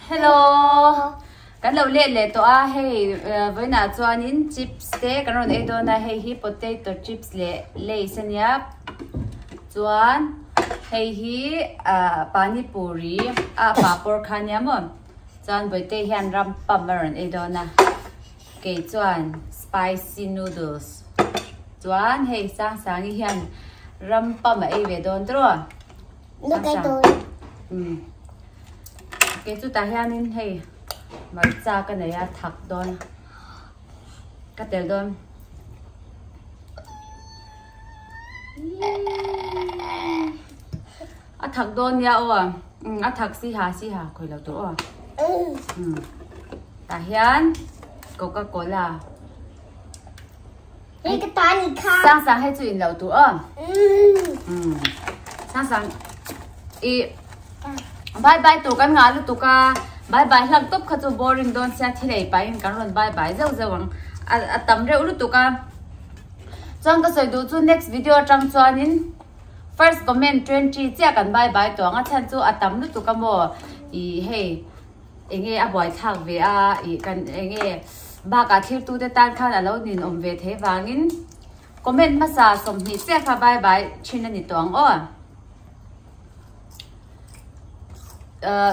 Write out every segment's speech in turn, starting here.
Hello kan lo let leh tawh a hei vawiinah chuanin chips te kan rawn ei dawn a hei hi potato chips leh lays ania chuan hei hi ah pani puri a papawr kha ania maw chuan bawihte hian ram pump a rawn ei dawn a kei chuan spicy noodles chuan hei Sangsangi hian ram pump a ei ve dawn tawh Kei chu tah hianin hei hmarcha ka nei a thak dawn ka tel dawn a thak dawn nia aw a thak si ha si ha khawi lo tur aw tah hian coca cola Hei ka ta ni kha. Sang sang hei chu in lo tur aw. Sang sang i bye bye tur kan ngah lutuk a. Bye bye hlak tawp kha chu boring dawn sia thil ei pahin kan rawn bye bye zeuh zeuh ang. A tam reuh lutuk a. Chuan ka sawi duh chu next video atang chuanin first comment 20 chiah kan bye bye tawh ang a chhan chu a tam lutuk a maw i hei Enge a buaithlak ve a ih kan enge bakah thirtute tan khan a lo ninawm ve thei vangin comment hmasa 20 chiah kha bye bye thin a ni tawh ang aw.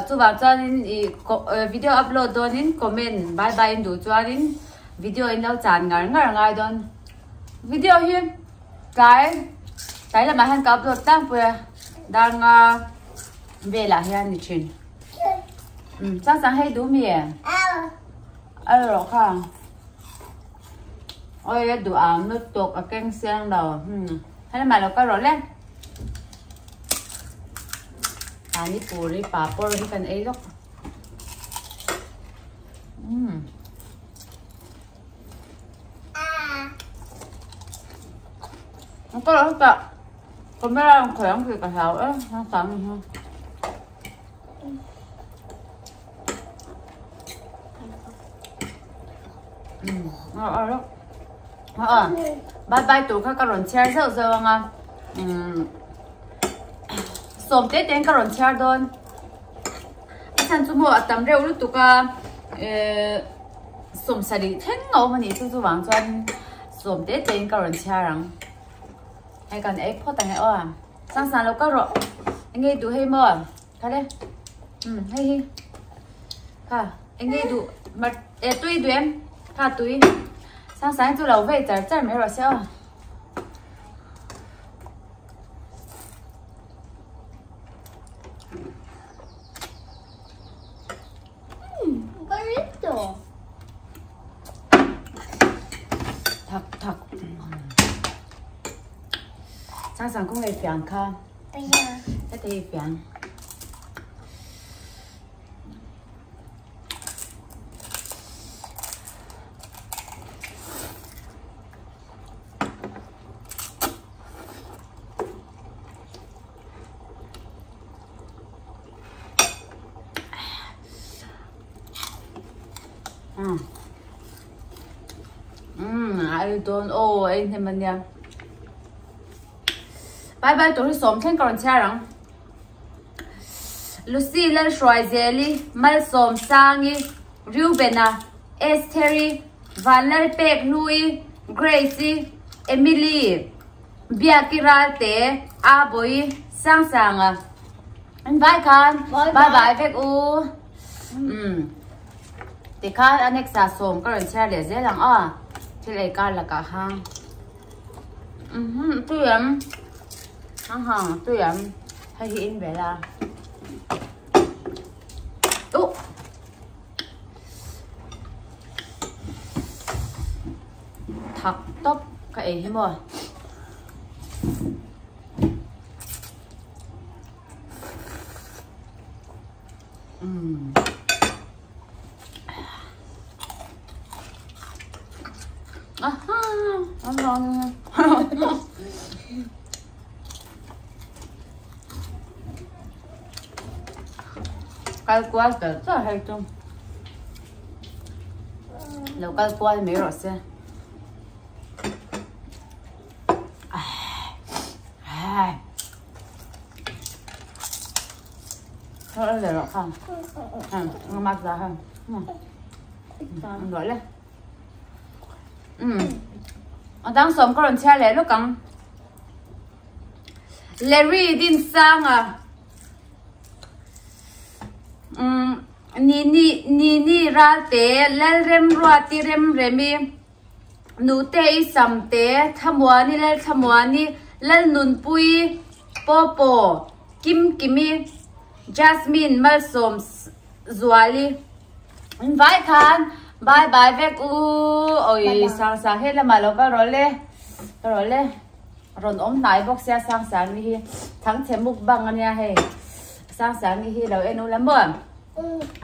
Chuvang chuanin ih video upload dawnin comment bye bye in duh chuanin video in lo chan ngar ngar ngai dawn. Video hi tlai tlai lamah hian ka upload tlangpui a dar nga velah hian ni thin. Chang chang hei du mi ai ro kha oi a du ang nu tok a keng siang lo hei ma lo ka ro le pani puri papor hi kan ei lok Ka lo ta camera ang khayang ki ka hlau e hang sang hi. Bye bye tur kha ka rawn chhiar zeuh zeuh ang a sawm te te in ka rawn chhiar dawn a chhan chu maw a tam reuh lutuk a 70 thleng a awm a nih chu chuvang chuan sawm te te in ka rawn chhiar ang hei kan ei phawt ang e aw sang sang lo kal rawh eng nge i duh hei maw kha le um hei hi kha eng nge i duh mar e tui i duh em kha tui sang sang chu lo vei char char mai rawh se aw. Thak thak. Sang sang kawng ei fiang kha. Heta hi fiang. Ai dawn aw ei hnem ania bye bye tur hi sawm thleng ka rawn chhiar ang Lucy Lalhruaizeli Malsawmsangi Reubena Estheri Vanlalpeknui Grace-i Emily Biaki Ralte Abawi Sangsanga in vai khan bye bye vek u umm tikhan a next ah sawm ka rawn chhiar leh zel ang aw thil ei kar lakah hang umm tui em hang hang tui em hei hi in ve la uh thak tawp ka ei hi maw. Umm. Aha, Kal kual tel char hei chu. Lo kal kual mai rawh se. Lo le rawh kha. Mak za ha. Lo le. A dang sawm ka rawn chhiar leh lawk ang. Larry din sanga. Ni ni ni ni ral te lal rem ruati rem remi nute i sam te thlamuani lal thlamuani lal nunpui popo kim kimi Jasmine malsawm zuali in vai khan bye bye vek u oi sang sang he lamah lo kal rawh le kal rawh le rawn awm hnai bawk sia sang sang ni hi thangchhe mukbang ania hei sang sang ni hi lo en ula maw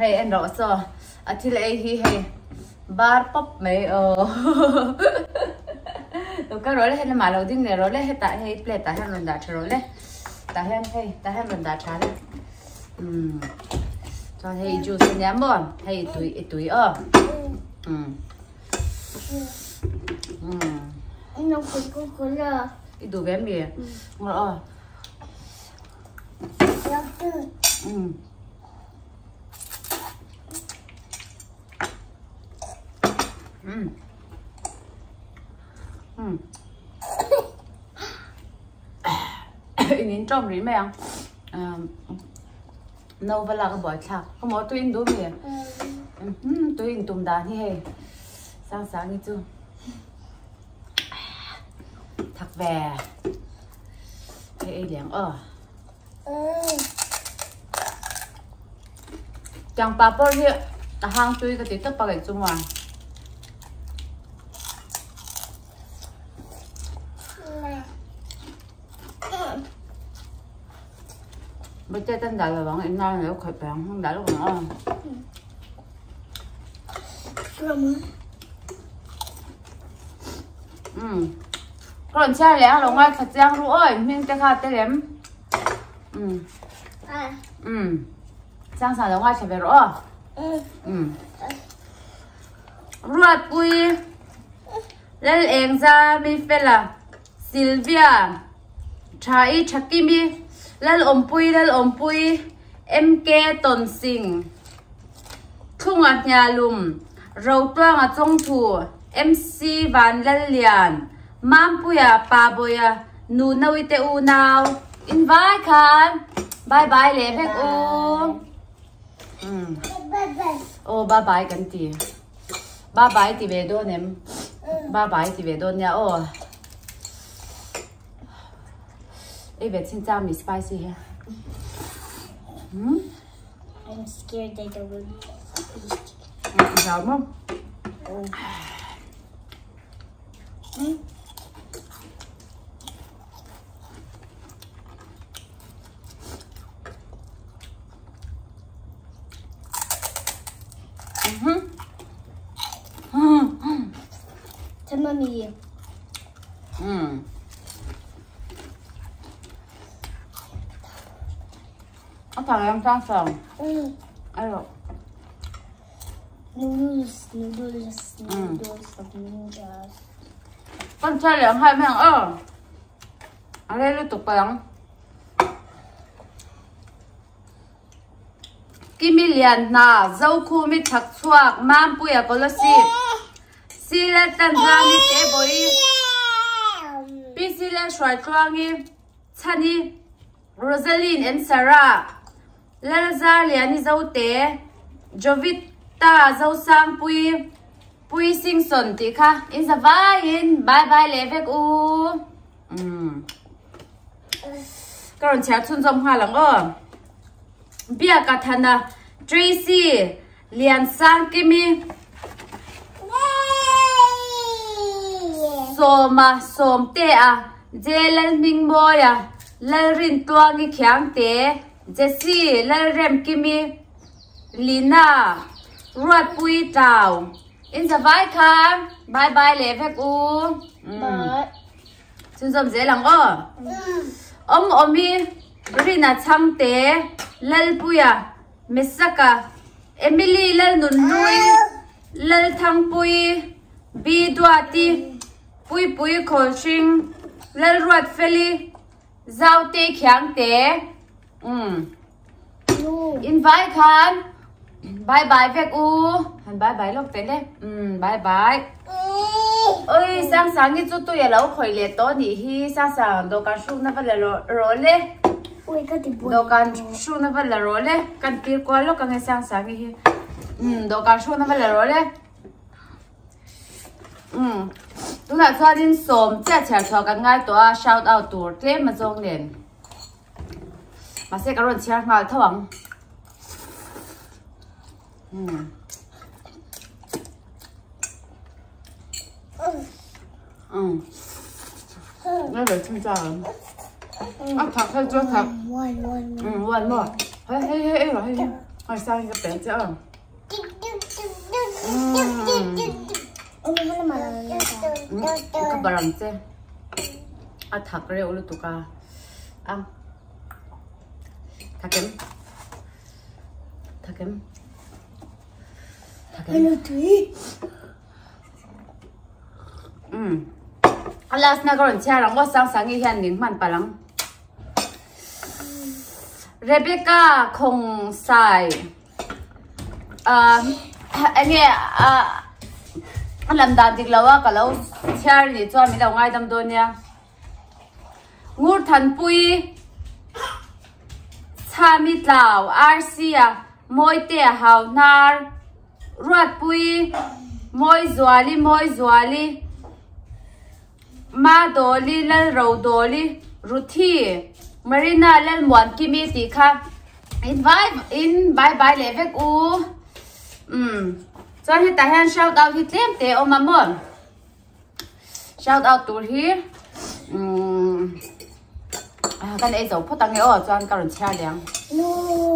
hei en rawh saw a thil ei hi hei bar pawp mai aw lo kal rawh le he lamah lo ding leh rawh le hetah hei plate ah hian rawn dah tha rawh le. Tah hian hei tah hian rawn dah tha le umm chuan hei juice ania maw hei tui i tui aw umm umm i duh ve mi ngaw aw umm umm umm In in tawm rih mai ang no va lak a buai thlak ka maw tui in duh mi tui in tum dan hi hei sang sang hi chu thak ve hei ei liang aw tiang papawr hi a hang tui ka ti tawp a kei chu maw. Bate tan dah lo ang in nan lo khawi peng hmang dah lo ang aw. Um. Ka rawn chhiar leh ang lo ngai thla chiang ru aw in hming te kha te lem. Um. Um. Sang sang lo ngai thla ve rawh aw. Um. Ruatpui, Lalengza, Mifela, Sylvia, Tha'i Thakimi, Lalawmpui, Lalawmpui, MK Tawnsing, Thlunga Hnialum, Rotuanga Chawngthu, MC Vanlallian, Mampuia, Pabawiha, Nunawi te unau, in vai khan bye bye leh vek u. Aw bye bye kan ti bye bye ti ve dawn em bye bye ti ve dawn nia aw ei ve chin chang mi spicy hi hmm I'm scared that I will eat. Rau maw? Mummy. A thang em sang sang. Ai rồi. Noodles, noodles, noodles, noodles. Con trai leh ang hai mai ang aw. A rei lutuk palh ang. Kimi lian hna, Zokhumi chhak chhuak, Mampuia Kolasib, Sile Tlanzami Tebawi, Pi Sile Hruaitluangi, Chhani, Rosaline and Sarah, Lalzarliani Zote, Jovita Zosangpui, Pui Singson tih kha in za vaiin bye bye leh vek u. Umm. Ka rawn chhiar chhunzawm nghal ang aw. Biaka Thana, Tracy, Liansangkimi, Sawma, Sawmtea, Jelalhmingmawia, Lalrintluangi Khiangte, Jessie, Lalremkimi, Lina, Ruatpui Tlau, in za vai kha bye bye leh vek u. Umm. Chhunzawm zel ang aw. Awm awmi Rina Chhangte, Lalpuia, Mesaka, Emily Lalnunhlui, Lalthangpui, Bi Duati, Puipui Khawlhring, Lalruatfeli, Zaute Khiangte. Umm. In vai khan bye bye vek u han bye bye lawk teh le umm bye bye oi Sangsangi chu tui a lo khawih leh tawh a nih hi Sangsang dawhkan hrukna va la rawh le dawhkan hrukna va la rawh le kan tir kual lawk ang e Sangsangi hi umm dawhkan hrukna va la rawh le umm tunah chuanin sawm chiah chhiar chhuah kan ngai tawh a shout out tur tlem a zawng nen. Mahse ka rawn chhiar nghal tho ang. Hmm. Hmm. Nghe về chân chào. À thật hay chưa thật? Ừ, one more. Hey hey hey hey hey. Hay sao cái bé chứ? Hmm. Ka barang che. A thak reuh lutuk a. Ang. Thakem. Thakem. Thakem. Um. A last na ka rawn chhiar ang aw sang sangi hian ning hman palh ang. Rebecca khawng sai. Enge a lam dan dik lo a ka lo chhiar ni chuan min lo ngaidam dawn nia. Ngurthanpui, Chhami Tlau, Rc-a, Mawitea Hauhnar, Ruatpui, Mawizuali, Mawizuali, Madawli, Lalrodawli, Ruthi, Marina, Lalmuankimi tih kha in vai in bye bye leh vek u. Umm chuan hetah hian shout out hi tlem te a awm a maw. Shout out tur hi umm kan ei zo phawt ang e aw chuan ka rawn chhiar leh ang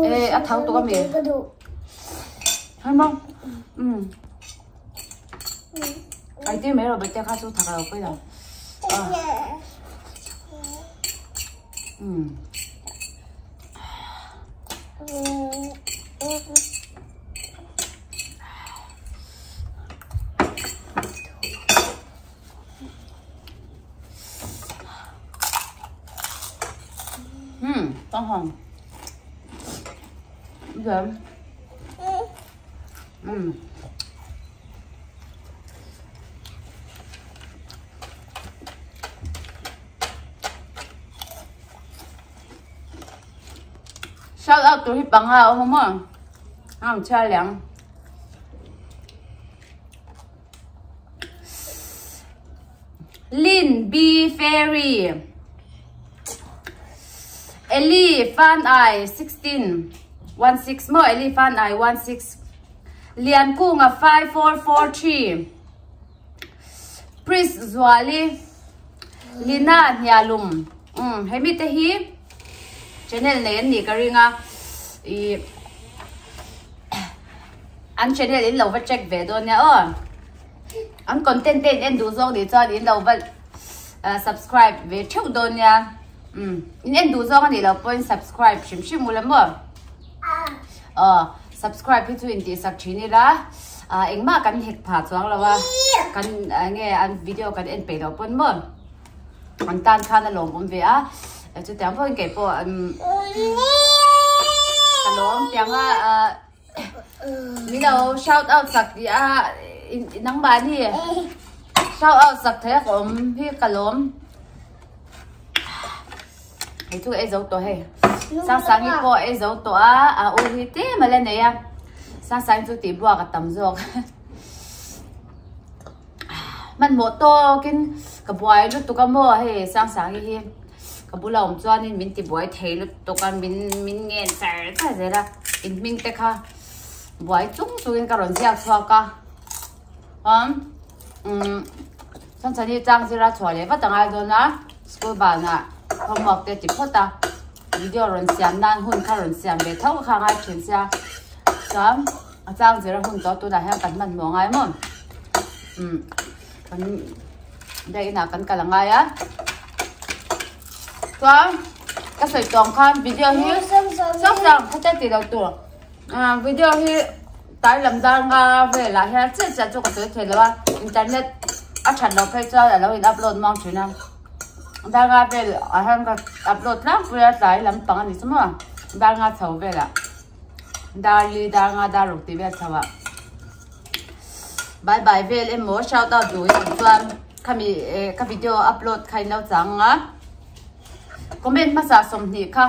e a thau tuk ami hai maw umm ai tir mai rawh bete kha chu thak lo pawi lo umm. Tông hồng. Dạ. Shout out tur hi panga a awm a maw? A ang chhiar leh ang. Lin B Ferry Eli Fan Ai 16 16 maw Eli Fan Ai 16 Liankunga 5443 Pris Zuali Lina Hnialum umm hemi te hi channel nei an nih ka ring a ih an channel in lo va check ve dawn nia aw an content te in en duh zawk nih chuan in lo va subscribe ve theuh dawn nia umm in en duh zawk a nih loh pawhin subscribe hrim hrim ula maw aw subscribe hi chu in tih sak thin ila ah engmah kan hek phah chuang lo a kan enge an video kan en peih loh pawn maw. An tan khan a lawmawm ve a, chutiang pawhin kei pawh ka lawm tiang a min lo shout out sak tih a nangmahni shout out sak thei a ka awm hi ka lawm hei chu ei zo tawh hei Sangsangi pawh ei zo tawh a a u hi tlem a la nei a Sangsangi chu tih buak a tam zawk. Hmanhmawh tawkin ka buai lutuk a maw hei Sangsangi hi ka bula awm chuanin min ti buai thei lutuk a min min ngen char char zel a in hming te kha buai chung chungin ka rawn ziak chhuak a chuan umm Chhanchhani chang zira chhuah leh vat a ngai dawn a school banah homework te ti phawt a video rawn siam nan hun kha rawn siam ve tho kha a ngai thin sia chuan. A chang zir a hun tawh tunah hian kan hmanhmawh ngai maw umm kan biak inah kan kal a ngai a chuan ka sawi tawng khan video hi sang sang khatia tih loh tur ah video hi tai lam dar nga velah hian chiah chiah chu ka sawi thei lo a internet a that loh phei chuan a lo in upload muang thin a dar nga vel ah hian ka upload tlangpui a tlai lampang a ni chu maw dar nga chho velah. Dar li dar nga dar ruk tih vel chho ah bye bye vel emaw shout out duh in awm chuan khami ka video upload kha in lo chang a comment hmasa 20 kha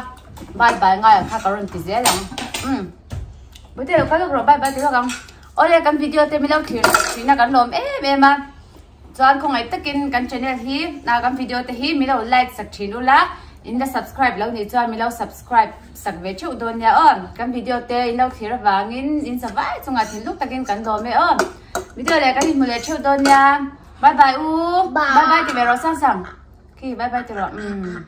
bye bye ngai ang kha ka rawn ti zel ang umm bute lo kal lawk rawh bye bye ti lawk ang awle kan video te milo thlir thihna kan lawm em em a Chuan khawngaih takin kan channel hi ah kan video te hi milo like sak thin ula in la subscribe lo nih chuan milo subscribe sak ve theuh dawn nia aw kan video te in lo thlir avangin in sa vai chungah thinlung takin kan lawm e aw video leh kan inhmu leh theuh dawn nia bye bye u bye bye ti ve rawh sang sang khi bye bye ti rawh umm.